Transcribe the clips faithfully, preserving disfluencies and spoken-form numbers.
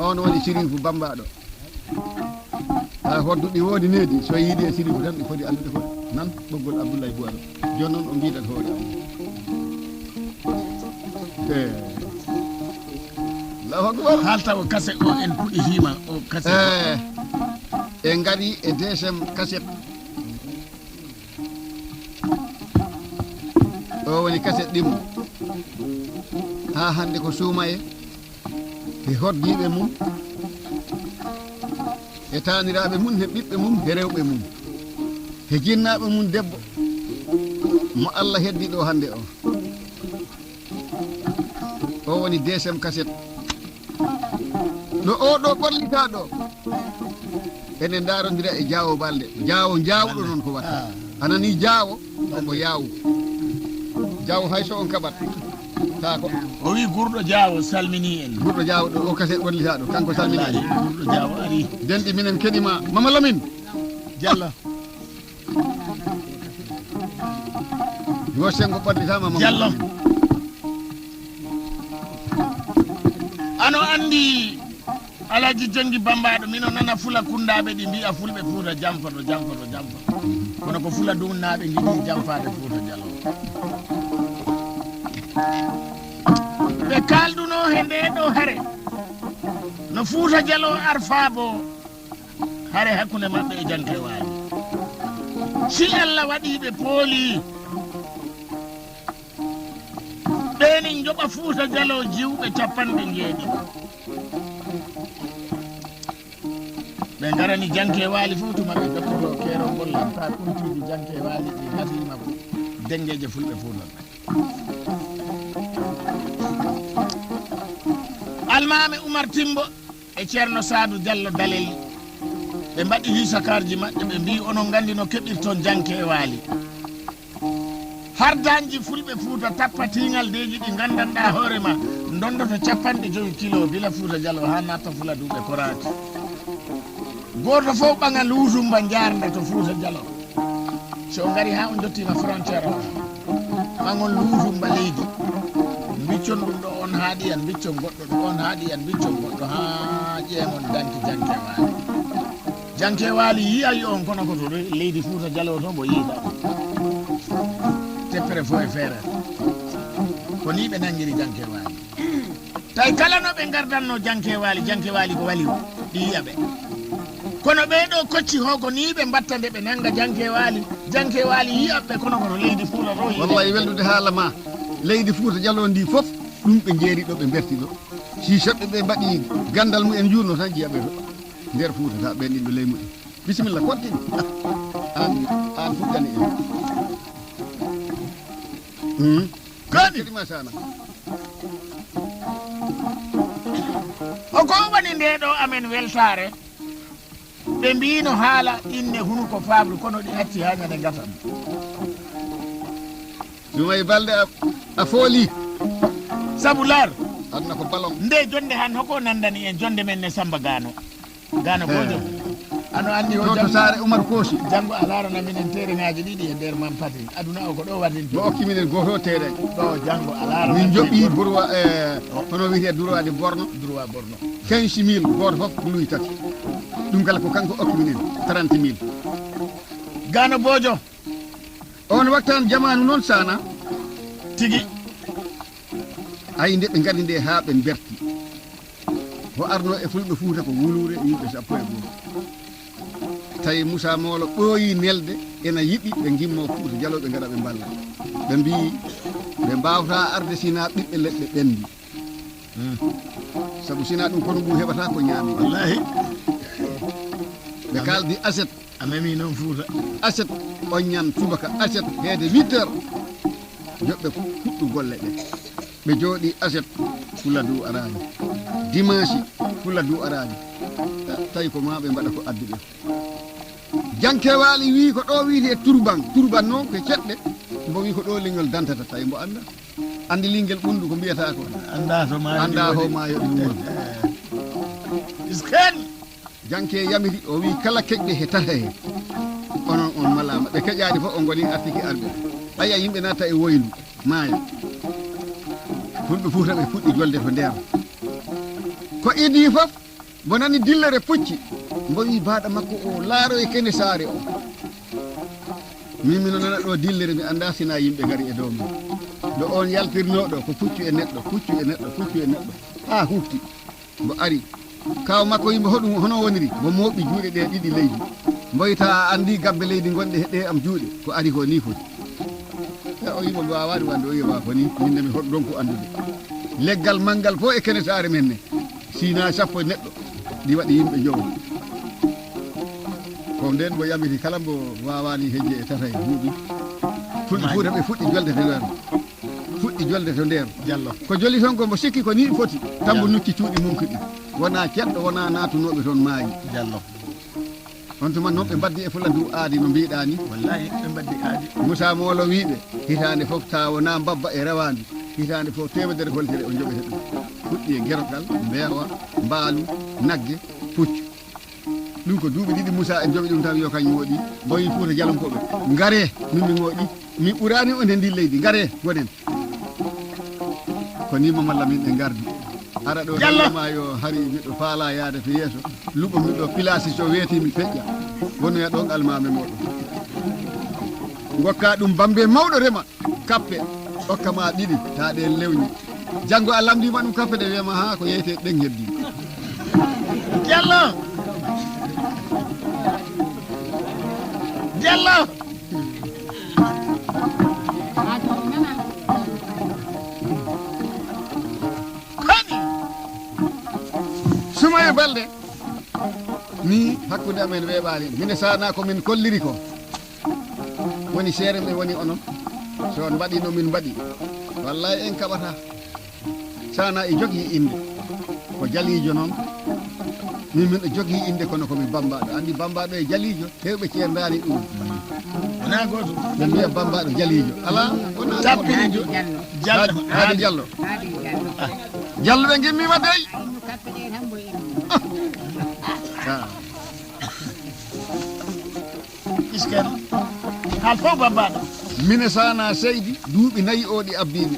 On woni Siriifu Bammbaaɗo. Haa hodduɗi woodi needi, so yiidi e Siriifu tan, ɗi foti anndude ko nan ɓoggol Abdullahi Buwaro. Jooni noon o mbiidat hoore am. Eh. Allahu Akbar. Haalta o kase o en puɗɗitiima o kase. Eh. En ngari e deuxième cassette. O woni kaset ɗimmo. Haa hannde ko suumaye e hoddiiɓe mum, e taaniraaɓe mum, e ɓiɓɓe mum, e rewɓe mum, e jinnaaɓe mum debbo, mo Allah heddi ɗo hannde o. O woni deuxième cassette. Ɗo oo ɗo ɓorlitaa ɗo, ene ndaarondira e Jaawo Balde. Jaawo jaawɗo noon ko watta. A nanii Jaawo, ko mo yaawu. Jaawo hay so on kaɓat, taa ko. O wi Gurɗo Jaawo salminii en. Gurɗo Jaawo ɗo, o kaset ɓorlitaa ɗo, kanko salminii en. Wallaahi, Gurɗo Jaawo arii. Denɗi minen keɗii ma, Mama Lamin. Jalla. Yo senngo ɓorlitaama, Mama Jallo. Lamin. Ano anndi Alhaji Jenngi Bammbaaɗo, mino nana Fula Kunndaaɓe ɗi mbi'a Fulɓe Fuuta jampoto, jampoto, jampoto. Kono ko Fula Duunnaaɓe ngiɗi jamfaade Fuuta Jallo. Ɓe kaaldunoo he ndee ɗoo hare, no Fuuta Jallo arfaa bo hare hakkunde maɓɓe e Janke Waali. Si Allah waɗii ɓe poolii, ɓe ni njoɓa Fuuta Jallo jiwɓe capanɗe njeeɗiɗi. Ɓe ngarani Janke Waali fof tuma ɓe jokkotoo keerol ngol lamtaa kuntiiji Janke Waali ɗi ngatiima ko denngeeje Fulɓe Fuuta. Almaami Umar Timbo e Ceerno Saadu Jallo Dalel, ɓe mbaɗi hiisa karji maɓɓe, ɓe mbii, "Onon nganndi no keɓirton Janke Waali." Hardaanji Fulɓe Fuuta tappatiingal deeƴi ɗi nganndanɗaa hoore ma, ndonndoto capanɗe jowi kilo gila Fuuta Jallo haa natta Fula Duuɓe Koraaki. Gooto fof ɓaŋa luutumba njaarnda to Fuuta Jallo. So on ngari haa on njottiima frontière o, ɓaŋon luutumba leydi. Mbiccon ɗum ɗo on haaɗi yan, mbiccon goɗɗo ɗo on haaɗi yan, mbiccon goɗɗo haa ƴeeŋon danki Janke Waali. Janke Waali yiyay on kono ko to re-, leydi Fuuta Jallo to mbo yiida. Teppere fof e feere. Ko nii ɓe nanngiri Janke Waali. Tawi kala no ɓe ngardanno Janke Waali, Janke Waali ko waliw, ɗi yiya ɓe. Kono ɓee ɗoo kocci ho ko nii ɓe mbatta nde ɓe nannga Janke Waali, Janke Waali yiya ɓe kono ko to leydi Fuuta to yiya. Wallahi weldude haala ma. Leydi Fuuta Jallo ndi fof, ɗum ɓe njeeri ɗo ɓe mberti ɗo. Si soɓɓe ɓe mbaɗi ganndal mumen njuurno tan jiya ɓe to nder Fuuta ta ɓen ɗiɗo ley mumen. Bisimilla, continue. Aan, aan fuɗɗani en. Hmm. Kadi. Kadi masana. O ko woni nde ɗo amen weltaare. Ɓe mbiino haala inne hunuko faabru kono ɗi acci haa ñande ngatam. Sumay Balde a, a fooli. Sabu laar. Aduna ko ballon. Nde jonnde han hoko nanndani en jonnde men ne Samba Gano. Gano Bojo. Ano anndi o to, to janngo, saare Umar Koosi. Janngo a laarana minen tereŋaaji ɗiɗi e nder Mampati. Aduna o ko ɗo waɗinto. Mo okki minen gooto tereŋ. Ɗo janngo a laarana min njoɓi droit, eh, hono wiyetee droit de borno. Droit borno. Quinze mille, gooto fof ko luwi tati. Ɗum kala ko kanko okki minen, trente mille. Gano Bojo. On waktan jamaanu noon sana. Tigi. Ay nde ɓe ngari nde haa ɓe mberti. O arno e Fulɓe Fuuta ko wuluure e yimɓe sappo e go'o. Tawi Moussa Molo ɓooyi nelde ena yiɗi ɓe ngimmo Fuuta Jallo ɓe ngara ɓe mballa. Ɓe mbii ɓe mbaawta arde sina ɓiɓɓe leɗɗe ɓendi. Hmm. Sabu sina ɗum kono ngu heɓata ko ñaami. Wallahi. Ɓe kaldi aset. A memi noon Fuuta. Aset, oññan subaka, aset, heede huit heures. Yoɓɓe fuɗɗu golle ɗe. Ɓe jooɗi aset, Fuladu araani. Dimanche, Fuladu araani. Tawi ko maa ɓe mbaɗa ko addi ɓe. Janke Waali wii ko ɗo wiyetee Turban. Turban noon ko ceɗɗe. Mbo wii ko ɗo leñol dantata, tawi mbo annda. Anndi lingel ɓunndu ko mbiyata ko. Annda to maayo. Annda to maayo ɗum woni. Isken. Janke yamiri, o wi kala keƴɓe he tata he. Onon on malaama. Ɓe keƴaani fof, o ngoni artiki arɓe. Aya yimɓe natta e woyndu, maaya. Fulɓe Fuuta ɓe puɗɗi jolde to nder. Ko idii fof, Mbo nani dillere pucci, mbo wi baaɗa makko o laaroye kene saare o. Min mino nana ɗo dillere, mi annda sina yimɓe ngari e dow mum. Ɗo on yaltirno ɗo ko puccu e neɗɗo, puccu e neɗɗo, puccu e neɗɗo. Haa huuɓti. Mbo ari. Kaaw makko yimɓe hoɗum hono woniri, mbo mooɓi juuɗe ɗe ɗiɗi leydi. Mbo wita a anndi gabbe leydi ngonɗe he ɗe am juuɗe, ko ari ko ni foti. E o yimo mi waawaani wande o yima ko ni, min de mi hoɗ donc anndude. Leggal manngal fof e kenetaare men ne, sina sappo neɗɗo, ɗi waɗi yimɓe jowo. Ko nden mbo yamiri kala mbo waawaani hejje e tata e buuɓi. Fulɓe Fuuta ɓe fuɗɗi jolde to nder. Fuɗɗi jolde to nder. Jallo. Ko joli toon ko mbo sikki ko ni foti. Tambo Jallo. Nukki cuuɗi mum kiɗi. Wona ceɗɗo, wona naatunooɓe toon maayi. Jallo. On tuma noon ɓe mbaddi e fula ndu aadi no mbiɗa ni. Wallahi, ɓe mbaddi aadi. Moussa Moolo wiiɓe, hitaande fof ta wona mbabba e rawaandi, hitaande fof teemedere holtere o joɓete ɗum. Fuɗɗi e gerogal, mbeewa, mbaalu, nagge, puccu. Ɗum ko duuɓi ɗiɗi Moussa en joɓi ɗum tan yo kañum woɗi. Mboyi Fuuta Jalonkoɓe. Ngare, min mi ngoɗi. Mi ɓurani on he ndi leydi. Ngare, gonen. Ko ni mo malla min e ngardi. Ara ɗo Jallo. Rewma yo hari miɗo faala yaade to yeeso. Luɓo miɗo pilasi so weeti mi feƴƴa. Wonoya ɗon almami moɗo. Gokka ɗum bambe mawɗo rema. Kappe. Okka ma ɗiɗi. Ta ɗe lewni. Janngo a lamndiima ɗum kappe ɗe wiyama haa ko yeyte ɗen heddi. Jallo. Jallo. Koni. Sumaye Balde. Ni hakkunde amen weeɓaani. Mine sana ko min kolliri ko. Woni seere nde woni onon. So on mbaɗi no min mbaɗi. Wallahi en kaɓata. Sana e jogii innde. Ko Jaliijo noon. Min min ɗo jogii innde kono ko mi Bammbaaɗo. Anndi Bammbaaɗo e Jaliijo, heewɓe ceerndaani ɗum. Wonaa gooto. Ɓe mbiya Bammbaaɗo Jaliijo. Alaa, wonaa Tappiriijo. Gooto. Jallo. Haadi, Haadi Jallo. Jallo ɓe ngimmiima dey. Ah. Isken. Hal fof Bammbaaɗo. Mine sana seydi duuɓi nayi o ɗi abbiimi.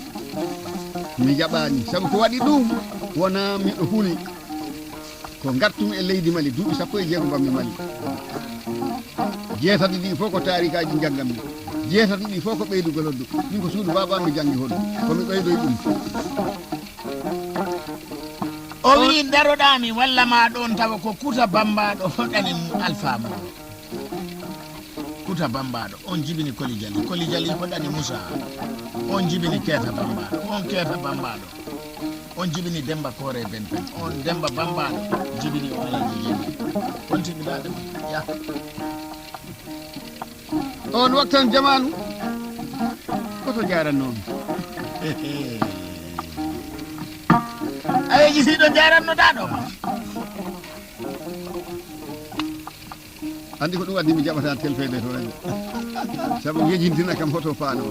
Mi jaɓaani. Sabu ko waɗi ɗum, wonaa miɗo huli. Ko ngartumi e leydi Mali, duuɓi sappo e jeego mbaɗmi Mali. Jeetati ɗi fof ko taarikaaji njanngammi. Jeetati ɗi fof ko ɓeydugol hoddu. Min ko suudu baaba mi janngi hoddu. Ko mi ɓeydoy ɗum. O wi'i, "Ndaroɗaa mi walla ma ɗoon tawa ko Kuta Bammbaaɗo hoɗani Alfaa Moolo." Kuta Bammbaaɗo, on jibini Koli Jali. Koli Jali hoɗani Musa. On jibini Keeta Bammbaaɗo. On Keeta Bammbaaɗo. On jibini Demmba Koore Benten. On Demmba Bammbaaɗo jibini on Alhaji Jemma. On tigi daade ma. Ya. On waktan jamaanu. Koto jaaranno on? Ayeji si ɗo jaaranno daɗo ma. Anndi ko ɗum addi mi jaɓata telfeede to radio. Sabu yejintina kam hoto faano.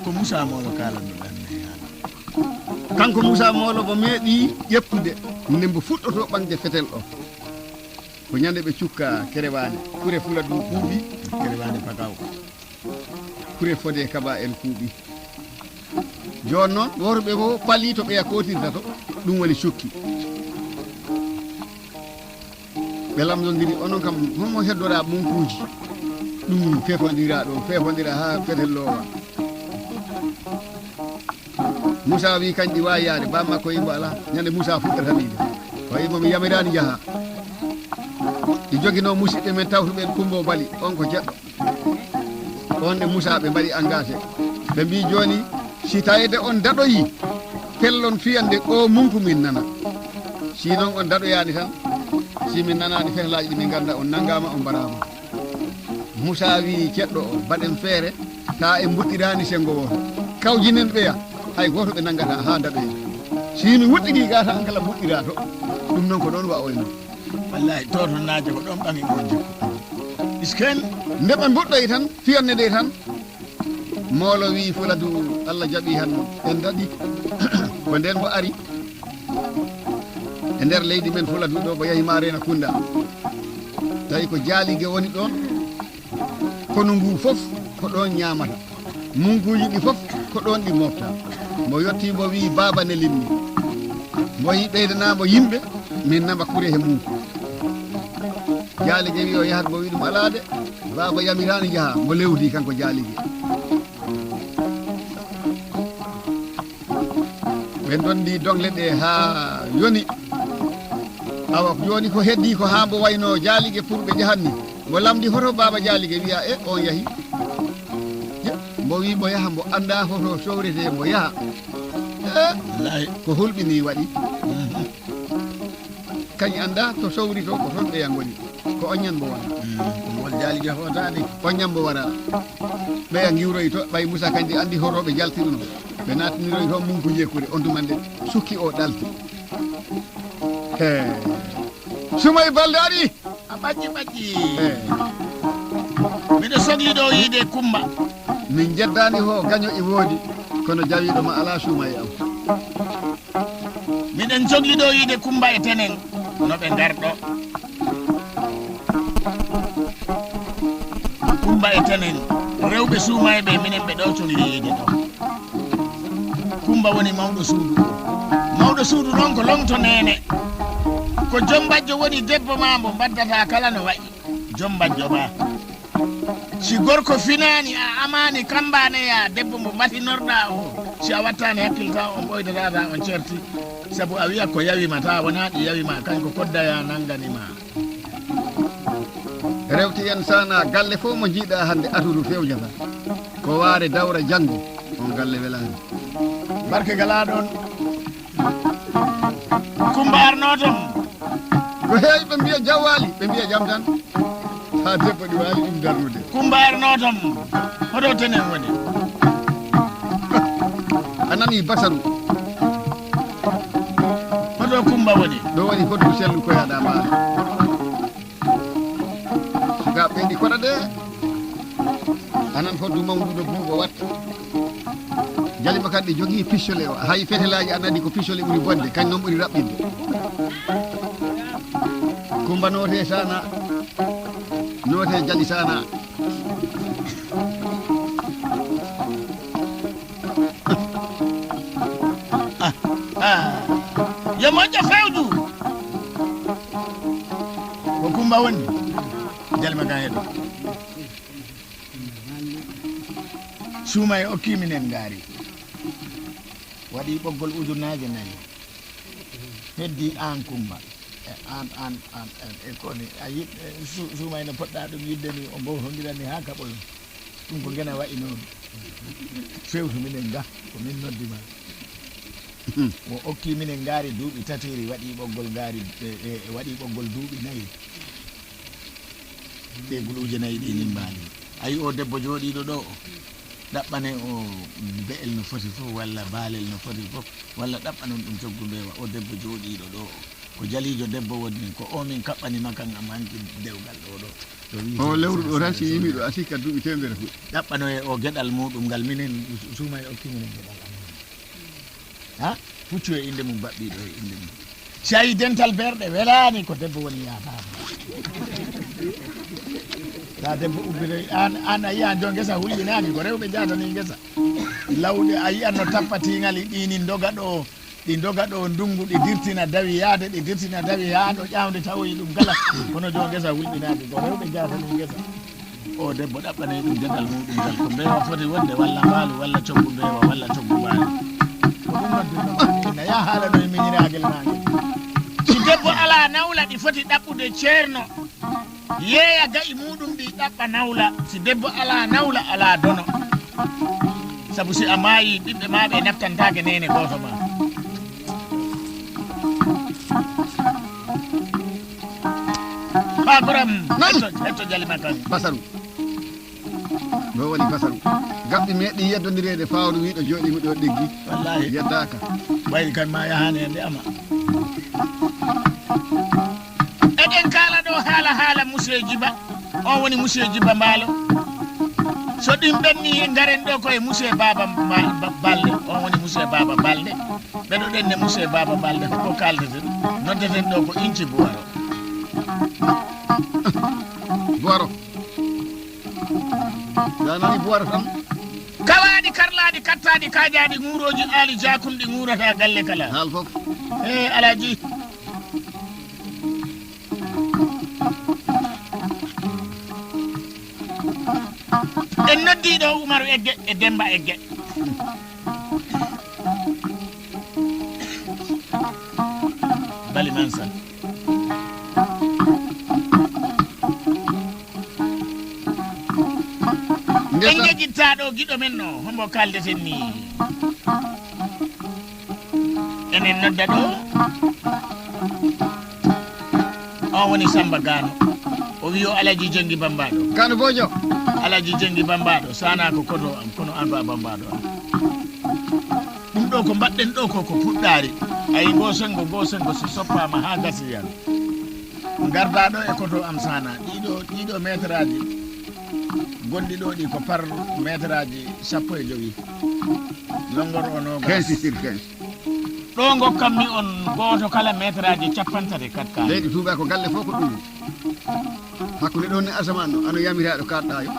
Ko Moussa Molo kaalanno ɗan ne haala. Kanko Moussa Molo mo meeɗi ƴettude nde mbo fuɗɗoto ɓaŋde fetel o. Ko ñande ɓe cukka Kerewaane, kure Fuladu kuuɓi, Kerewaane Pakaw. Kure fode Kaba en kuuɓi. Jooni noon, wooto ɓe fof palii to ɓeya kootirta to, ɗum woni cukki. Ɓe lamndondiri, onon kam, homo heddoraa munkuuji? Ɗum fefondiraa ɗo, fefondira haa fetel loowa. Moussa wi kañ ɗi waawi yaade, bammakko yimbo alaa. Ñande Moussa fuɗɗata wiide, o yimbo mi yamiraani njaha. Ɗi joginoo musidɓe men tawtuɓe en Kumbo Bali, on ko jeɗɗo. On e Moussa ɓe mbaɗi engagé. Ɓe mbi jooni, si tawede on daɗoyi, pellon fiyande o munku min nana. Si noon on daɗoyaani tan, si min nanaani fehlaaji ɗi min ngannda on nanngaama, on mbaraama. Moussa wi ceɗɗo o, mbaɗen feere, ta en mbuɗɗiraani senngo wooto. Kawjinen ɓeya, hay gooto ɓe nanngata haa daɗoya. Si mi wuɗɗirii gata an kala mbuɗɗiraa to, ɗum noon ko ɗoon wa oyno. Wallahi, toto naajo ko ɗoon ɓami on jikku. Isken. Nde ɓe mbuɗɗoyi tan, fiyanne nde tan, Moolo wi Fuladu, Allah jaɓi han, en daɗi. Ko ndeen mbo ari e nder leydi men Fuladu ɗo, mbo yahi Maarena Kunda. Tawi ko jaalige woni ɗoon, kono ngu fof ko ɗoon ñaamata. Munkuuji ɗi fof ko ɗoon ɗi mofta. Mbo yotti mbo wi, "Baaba ne limmi." Mbo yi ɓeydanaamo yimɓe, Min namba kure he mum. Jaalige wi o yahat, mbo wi ɗum alaa de. Baaba yamiraani njaha, mbo lewdi kanko jaalige. Ɓe ndondi dongle ɗe haa yoni. Awa, jooni ko heddi ko haa mbo wayno jaalige pour ɓe njahat ni. Mbo lamndi hoto baaba jaalige wiya e on yahi. Je, mbo wi mbo yaha, mbo annda hoto sowrete mbo yaha. E, wallaahi. Ko hulɓini waɗi. Mhm. Kañ annda to sowri to, ko toon ɓeya ngoni. Ko oññan mbo wara. Mm, ngol jaalige hootaani. Oññan mbo wara. Ɓeya ngiwroyi to, ɓay Musa kañdi anndi horooɓe jaltiruno. Ɓe naatiniroyi toon munku jeekure, on tuman de sukki o ɗalti. He. Sumay Balde ari. A ɓaƴƴi, ɓaƴƴi. He. Miɗo sogli ɗo yiide Kumba. Min njeddaani ho gaño e woodi, kono jawiiɗo ma alaa suuma e am. Miɗen cogli ɗo yiide Kumba e Tenen, no ɓe ngarɗo. Kumba e Tenen, rewɓe suumayɓe, minen ɓe ɗo cogli yiide ɗo. Kumba woni mawɗo suudu. Mawɗo suudu noon ko longto neene. Ko jombajjo woni debbo ma, mbo mbaddata kala no wayi. Jombajjo ma. Si gorko finaani, a amaani kambaane ya debbo mo mbatinorɗaa o, si a wattaani hakkil tawa on ɓoydata ta on certi. Sabu a wiya ko yawi ma, tawa wonaa ɗi yawi ma, kañ ko kodda ya nanngani ma. Rewti en sana galle fof mo njiiɗaa hannde aturu fewjata. Ko waare dawra janngo, on galle welaani. Barke galaa ɗoon. Kumba arnoo toon. Ko heewi ɓe mbiya jawwaali, ɓe mbiya jam tan. Haa debbo ɗi waali ɗum darnude. Kumba arnoo toon. Hoto Tenen woni? A nanii Basaru. Hoto Kumba woni? Ɗo woni foddu sellu koyaɗa maaro. Sukaaɓe ɓe ɗi koɗa de. Anan foddu mawnduɗo buubo watta. Jali ma kadi jogii pistolet o. Hay fetelaaji an adi ko pistolet ɓuri bonde, kañ noon ɓuri raɓɓinde. Kumba noote sana, noote jali sana. Ah, ah. Yo moƴƴo fewju. Ko Kumba woni? Jali ma kan heɗo. Suuma e okki minen ngaari. Waɗi ɓoggol ujunnaaje nayi. Heddi aan Kumba. E aan, aan, aan, aan, e koni, a yiɗ-, e su-, suuma ene poɗɗa ɗum yiɗde ni, o mbow hondirani haa kaɓoyon. Ɗum ko ngena wayi noon. Fewtu minen ga, ko min noddi ma. O okki minen ngaari duuɓi tatiiri, waɗi ɓoggol ngaari, e, e, e waɗi ɓoggol duuɓi nayi. Ɗe guluuje nayi ɗi nimbaali. Ayi o debbo jooɗiiɗo ɗo o, ɗaɓɓane o be'el no foti fof, walla baalel no foti fof, walla ɗaɓɓanon ɗum coggu mbeewa. O debbo jooɗiiɗo ɗo o, ko jaliijo debbo woni, ko o min kaɓɓani ma kan am hanki dewgal ɗo ɗo. To wii o lewru ɗo tan, si yimi ɗo, a sikka duuɓi teemedere fuɗi. Ɗaɓɓano e o geɗal muɗum ngal, minen su-, suuma e okki minen geɗal amen. Ha? Puccu e innde mum, baɓɓiiɗo e innde mum. Si a yii dental berɗe welaani, ko debbo woni yaataama. Sa debbo ubbitoy, aan, aan a yiyan jo ngesa hulɓinaaki, ko rewɓe jaatanii ngesa. Lawɗe, a yiyan no tappa tiiŋali ɗi ni ndoga ɗo, ɗi ndoga ɗo ndunngu, ɗi dirtina dawi yaade, ɗi dirtina dawi haa ɗo ƴaawde tawoyi ɗum kala. Kono jo ngesa hulɓinaaki, ko rewɓe jaatanii ngesa. O debbo ɗaɓɓanay ɗum geɗal muɗum ngal, ko mbeewa foti wonde, walla mbaalu, walla coggu mbeewa, walla coggu mbaalu. Ko ɗum waddunoo ina yaa haala no e miñiraagel maa ngel. Si debbo alaa nawla, ɗi foti ɗaɓɓude ceerno, yeeya ga'i muɗum, ɗi ɗaɓɓa nawla. Si debbo alaa nawla, alaa dono. Sabu si a maayi, ɓiɓɓe maa ɓe nattantaake neene gooto maa. Ba goram, hetto, hetto jali ma kan. Basaru. Ɗo woni Basaru. Gaɓɓi meeɗi yeddondireede fawru wiɗo jooɗi mi ɗo ɗiggi. Wallahi. Yeddaaka. Ɓayri kan ma yahaani hende ama. Eɗen kaala ɗo haala, haala Monsieur Djiba. On woni Monsieur Djiba Mbaalo. So ɗin ɓenni, ngaren ɗo ko e Monsieur Baba Mba-, Ba-, Balde. On woni Monsieur Baba Balde. Ɓeɗo ɗen ne Monsieur Baba Balde, ko kaldeten? Noddeten ɗo ko Inci Buwaro. Buwaro. Sa nani Buwaro tan? Kawaaɗi, karlaaɗi, kattaaɗi, kaajaaɗi, ŋuurooji, aali, jaakunɗi ŋuurata galle kala. Haal fof. E Alaaji. Noddiiɗo Umaru Egge e Demba Egge. Bali Mansa. En njeƴittaɗo giɗo men no, hombo kaldeten ni? Enen nodda ɗo. On woni Samba Gano. O wi o Alaji Jengi Bambaɗo. Gano Bojo. Alaji Jengi Bambaɗo. Sana ko koto am, kono an ba Bambaɗo am. Ɗum ɗo ko mbaɗɗen ɗo ko, ko puɗɗaari. Ayi, ngo sengo, ngo sengo si soppaama haa gasi yan. Ngardaa ɗo e koto am sana. Ɗiɗo, ɗiɗo meeteraaji gonɗi ɗo ɗi ko par meeteraaji sappo e jowi. Longor o noogas. Quinze sur quinze. Ɗo ngokkanmi on gooto kala meeteraaji cappanɗe tati kat kaa. Leydi Tuuba ko galle fof ko ɗum. Hakkunde ɗon e asamaan ɗo, ano yamiraɗo kaɗɗayo.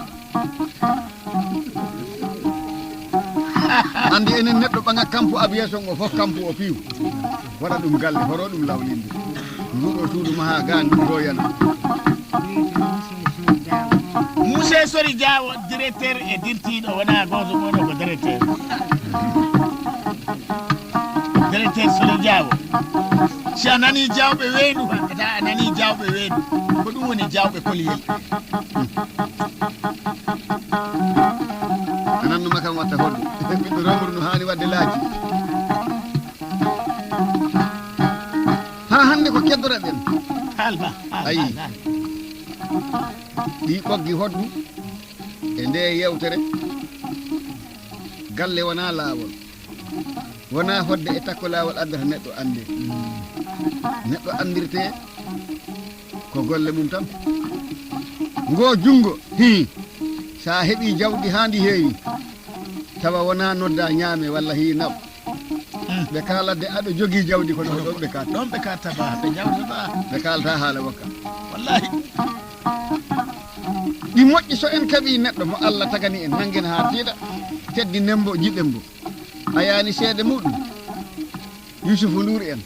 Andi enen neɗɗo ɓaŋa kampu aviation o fof kampu o piw. Waɗa ɗum galle, horo ɗum lawlinde. Nduɗo suudu maha ga ndu ɗo yana. Monsieur Sori Diawo, directeur e dirtiiɗo, wona gooto mooɗo ko directeur. Directeur Sori Diawo. Si a nani jawɓe weendu, a nani jawɓe weendu. Ko ɗum woni jawɓe koliyel. A nannuma kam watta hoɗde. Ɓiɗɗo romru no haani waɗde laaji. Haa hannde ko keddoraɗen. Haalma, haal, Ayi. Haal, haal. Ɗi ɓoggi hoɗdu e nde yewtere. Galle wonaa laawol. Wonaa hoɗde e takko laawol addata neɗɗo annde. Neɗɗo anndirte ko golle mum tan. Ngo junngo, hii, so a heɓii jawdi haa ndi heewi, tawa wonaa nodda ñaame walla hii naw. Ɓe kaalatde aɗo jogii jawdi kono ko ɗon ɓe kaat. Ɗon ɓe kaat taba, ɓe ñawta ba. Ɓe kaalata haala wakka. Wallahi. Ɗi moƴƴi so en kaɓii neɗɗo mo Allah tagani en, nanngen haa tiiɗa, teddinen mbo, jiɗen mbo. A yaani seede muɗum. Yusufu Nduur en,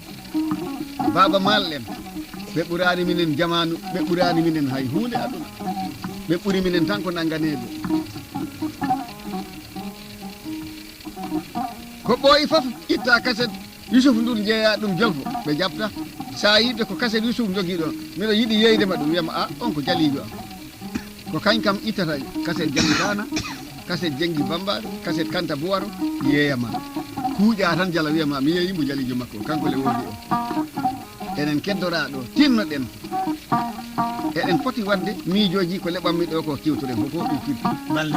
Baaba Maal en, ɓe ɓuraani minen jamaanu, ɓe ɓuraani minen hay huunde aduna. Ɓe ɓuri minen tan ko nannganeede. Ko ɓooyi fof itta kaset Yusufu Nduur jeeya ɗum jolfo, ɓe jaɓta. So a yiide ko kaset Yusufu jogii ɗoon, miɗo yiɗi yeeyde ma ɗum, wiyama, "A, on ko jaliijo am." Ko kañ kam ittata kaset Janngi Daana, kaset Jenngi Bammbaaɗo, kaset Kanta Buwaro, yeeyama. Kuuƴa tan jala wiyama, mi yeeyi mbo jaliijo makko, kanko le woodi o. Enen keddoraa ɗo, tinnoɗen. Eɗen poti waɗde miijooji ko leɓanmi ɗo ko, kiwtoren ko ko ɗum firti. Balle.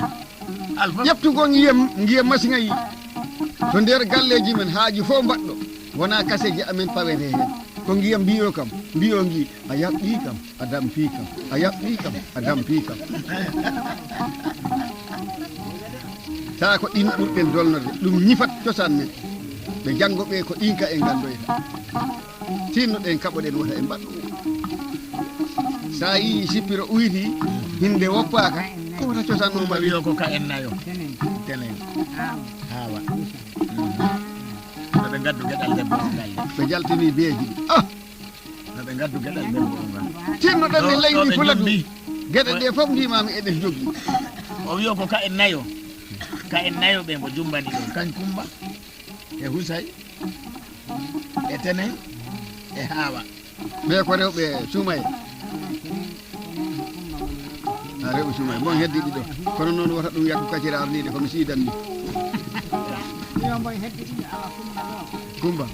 Alfa. Ƴettugol ngiyam, ngiyam masiŋayi to nder galleeji men, haaji fof mbaɗɗo. Wonaa kaseeji amen pawetee heen. Ko ngiyam mbiyo kam, mbiyo ngi, a yaɓɓii kam, a dampii kam, a yaɓɓii kam, a dampii kam. Taa ko ɗin ɓurɗen dolnorde, ɗum ñifat cosaan men. Ɓe janngo ɓe ko ɗin ka en nganndoyta. Tinnoɗen, kaɓoɗen wota en mbaɗɗo. Sa yii sippiro uyti, hinde woppaaka, ko wota cosaan o mbaɗi. Wiyo ko ka en nayo. Tenen. Haawa. No ɓe ngaddu geɗal debbo o ngal. Ɓe jaltini beeji ɗi. Ah! No ɓe ngaddu geɗal debbo o ngal. Tinnoɗen ni leydi Fuladu. Geɗe ɗe fof mbimami eɗen jogii. O wiyo ko ka en nayo. Ka en nayo ɓe mbo jumbani ɗo. Kañ Kumba e Husay e Tenen e Haawa. Ɓe ko rewɓe Suumay. A rewɓe Suumay. Bon heddi ɗiɗo. Kono noon wota ɗum yakku kacira arnide ko mi siidan ni. Kumba.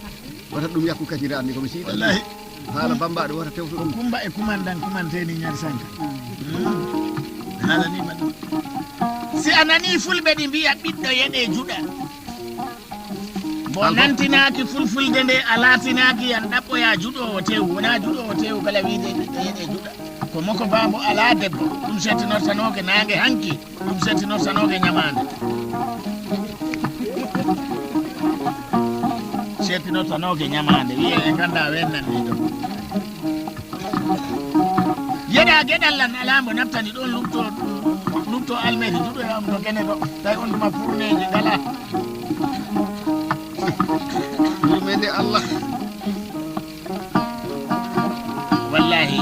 Wota ɗum yakku kacira arni ko mi siidan ni. Wallahi. Haala Bambaɗo wota tewtu ɗum. Kumba e kumandan kumanteni ñaari sanka. Haala ni ma ɗum. Si a nani fulɓe ɗi mbiya ɓiɗɗo yeɗe juɗa. Mbo nantinaaki fulfulde nde a laatinaaki yan ɗaɓɓoya juɗoowo tew. Wonaa juɗoowo tew kala wiide ɓiɗɗo yeɗe juɗa. Ko moko baambo alaa debbo. Ɗum settinortanooke naange hanki. Ɗum settinortanooke ñamaande. Settinortanooke ñamaande. Wiye en nganndaa ween nan ɗiɗo. Yeɗa geɗal lan alaa mbo naftani ɗon lupto, lupto almeri juɗo e am to gene ɗo. Tawi on tuma furneeji ngala. Yurmeende Allah. Wallahi.